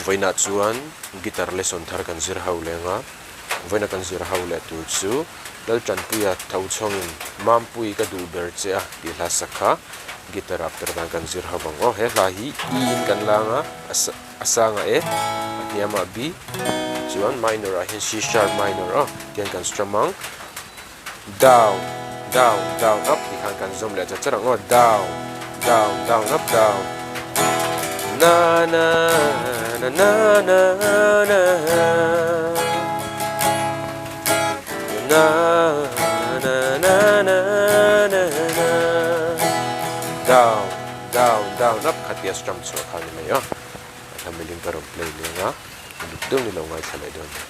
Vawiinah chuan guitar lesson thar kan zir ho leng a, vawiina kan zir ho leh tur chu Laltanpuia tho chhawngin Mampui ka duh ber che a tih hla sak kha guitar ah per dan kan zir ho vang aw. He hla hi E in kan lang a, a sangah E, a hniamah B, chuan minor ah hian C sharp minor aw tihian kan strum ang. Down, down, down, up tih khan kan zawm leh chat chat ang aw. Down, down, down, up, down. Na na na na na na Na na na na na na Down, down, down, up khatia strum chhuah kha ni mai aw. A hla miling ka rawn play leng a, duk deuh ni lo ngaithla leh dawn nia.